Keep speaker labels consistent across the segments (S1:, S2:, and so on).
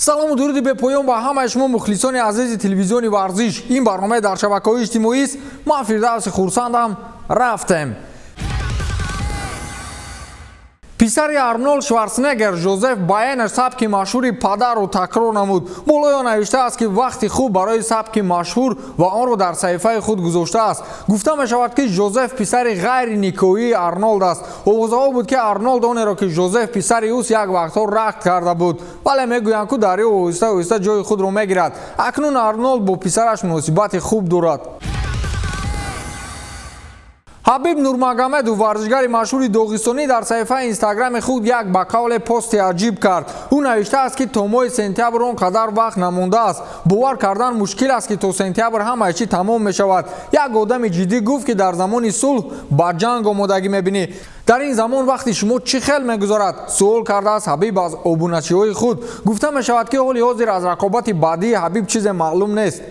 S1: Салому дуруди бепоён ба ҳамаи шумо, мухлисони азизи телевизиони «Варзиш». Ин барномаи дар шабакаҳои иҷтимоист. Ман Фирдавси Хурсандам. Рафтем. Писари Арнолд Шварценеггер Жозеф Байенер сабки машҳури падарро такрор намуд. Болои он навиштааст, ки вақти хуб барои сабки машҳур, ва онро дар саҳифаи худ гузоштааст. Гуфта мешавад, ки Жозеф писари ғайри никоҳии Арнолд аст. Овозаҳо буд, ки Арнолд онеро, ки Жозеф писари ӯст, як вақтҳо рад карда буд, вале мегӯянд, ку дарё оҳиста оҳиста ҷои худро мегирад. Акнун Арнолд бо писараш муносибати хуб дорад. Ҳабиб Нурмагомедов, варзишгари машҳури доғистонӣ, дар саҳифаи Инстаграми худ як ба қавле пости аҷиб кард. Ӯ навиштааст, ки то моҳи сентябр он қадар вақт намондааст. Бовар кардан мушкил аст, ки то сентябр ҳамаи чӣ тамом мешавад. Як одами ҷиддӣ гуфт, ки дар замони сулҳ ба ҷанг омодагӣ мебинӣ. Дар ин замон вақти шумо чӣ хел мегузарад? Суол кардааст Ҳабиб аз обуначиҳои худ. Гуфта мешавад, ки ҳоли ҳозир аз рақобати баъдии Ҳабиб чизе маълум нест.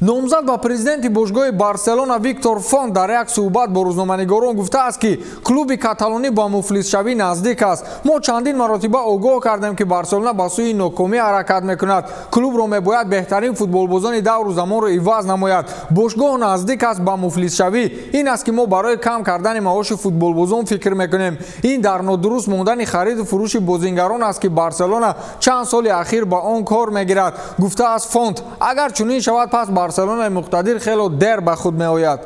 S1: Номзад ба президенти бошгоҳи «Барселона» Виктор Фонт дар як суҳбат бо рӯзноманигорон гуфтааст, ки клуби каталонӣ ба муфлисшавӣ наздик аст. Мо чандин маротиба огоҳ кардем, ки «Барселона» ба сӯи нокомӣ ҳаракат мекунад. Клубро мебояд беҳтарин футболбозони давру замонро иваз намояд. Бошгоҳ наздик аст ба муфлисшавӣ. Ин аст, ки мо барои кам кардани маоши футболбозон фикр мекунем. Ин дар нодуруст мондани хариду фурӯши бозингарон аст, ки «Барселона» чанд соли ахир ба он кор мегирад, гуфтааст Фонт. Агар чунин шавад, пас «Барселонаи» муқтадир хело дер ба худ меояд.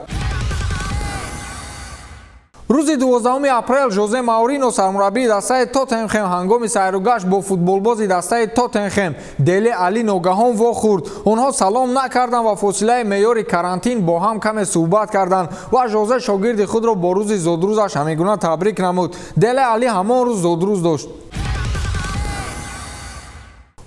S1: Рӯзи 12 апрел Жозе Маурино, сармураббии дастаи «Тоттенхем», ҳангоми сайругашт бо футболбози дастаи «Тоттенхем» Деле Али ногаҳон вохӯрд. Онҳо салом накарданд ва фосилаи меъёри карантин бо ҳам каме суҳбат карданд ва Жозе шогирди худро бо рӯзи зодрӯзаш ҳамин гуна табрик намуд. Деле Али ҳамон рӯз зодрӯз дошт.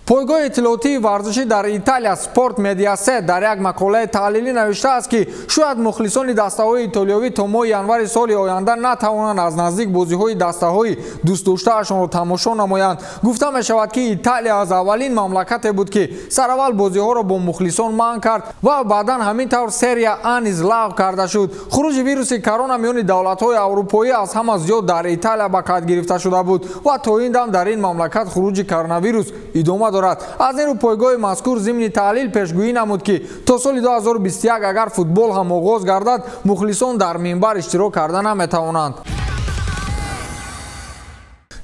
S1: Пойгоҳи иттилоотии варзишӣ дар Италия «Спорт Медиасет» дар як мақолаи таҳлилӣ навиштааст, ки шояд мухлисони дастаҳои итолиёвӣ то моҳи январи соли оянда натавонанд аз наздик бозиҳои дастаҳои дӯстдоштаашонро тамошо намоянд. Гуфта мешавад, ки Италия аз аввалин мамлакате буд, ки сараввал бозиҳоро бо мухлисон манъ кард ва баъдан ҳамин тавр «Серия А» низ лағв карда шуд. Хуруҷи вируси корона миёни давлатҳои аврупоӣ аз ҳама зиёд дар Италия ба қайд гирифта шуда буд ва то ин дам дар ин мамлакат хуруҷи коронавирус идома дорад. Аз ин рӯ пойгоҳи мазкур зимни таҳлил пешгӯӣ намуд, ки то соли 2021, агар футбол ҳам оғоз гардад, мухлисон дар минбар иштирок карда наметавонанд.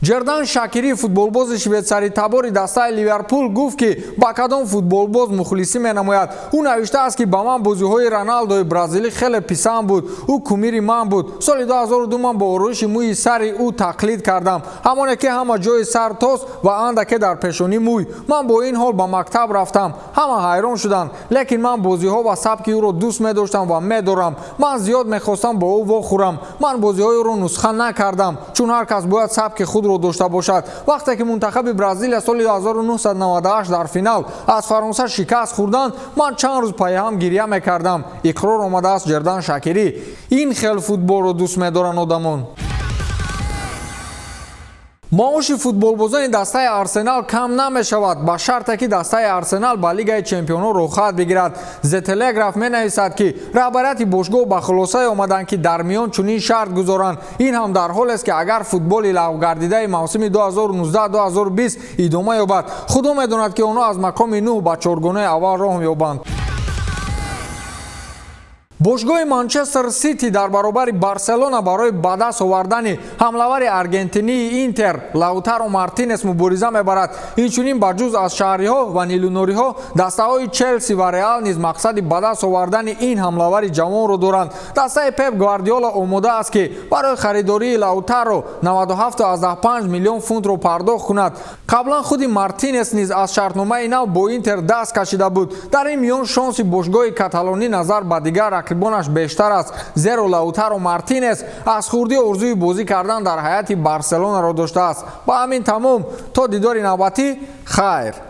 S1: Ҷердан Шакирӣ, футболбози швейтсаритабори дастаи «Ливерпул», гуфт, ки ба кадом футболбоз мухлисӣ менамояд. Ӯ навиштааст, ки ба ман бозиҳои Роналдои бразилӣ хеле писанд буд. Ӯ кумири ман буд. Соли 2002 ман бо ороиши мӯи сари ӯ тақлид кардам, ҳамоне ки ҳама ҷои сар тост ва андаке дар пешонӣ мӯй. Ман бо ин ҳол ба мактаб рафтам. Ҳама ҳайрон шуданд, лекин ман бозиҳо ва сабки ӯро дӯст медоштам ва медорам. Ман зиёд мехостам бо ӯ вохӯрам. Ман бозиҳои ӯро нусха накардам, чун ҳар кас бояд сабки худро дошта бошад. Вақте ки мунтахаби Бразилия соли 1998 дар финал аз Фаронса шикаст хӯрданд, ман чанд рӯз пайҳам гиря мекардам, иқрор омадааст Ҷердан Шакирӣ. Ин хел футболро дӯст медоранд одамон. Маоши футболбозони дастаи «Арсенал» кам намешавад, ба шарте ки дастаи «Арсенал» ба Лигаи чемпионҳо роҳхат бигирад. «Зе Телеграф» менависад, ки раҳбарияти бошгоҳ ба хулосае омаданд, ки дар миён чунин шарт гузоранд. Ин ҳам дар ҳолест, ки агар футболи лағвгардидаи мавсими 2019-2020 идома ёбад, худо медонад, ки онҳо аз мақоми нӯҳ ба чоргонаи аввал роҳ меёбанд. Бошгоҳи «Манчестер Сити» дар баробари «Барселона» барои ба даст овардани ҳамлавари аргентинии «Интер» Лаутаро Мартинес мубориза мебарад. Инчунин, ба ҷуз аз шаҳриҳо ва нилунориҳо, дастаҳои «Челси» ва «Реал» низ мақсади ба даст овардани ин ҳамлавари ҷавонро доранд. Дастаи Пеп Гвардиола омода аст, ки барои харидории Лаутаро 97,5 миллион фунтро пардохт кунад. Қаблан худи Мартинес низ аз шартномаи нав бо «Интер» даст кашида буд. Дар ин миён шонси бошгоҳи каталонӣ назар ба дигар рақибонаш бештар аст, зеро Лаутаро Мартинес аз хурдӣ орзуи бозӣ кардан дар ҳайати «Барселонаро» доштааст. Ба ҳамин тамом. То дидори навбатӣ, хайр.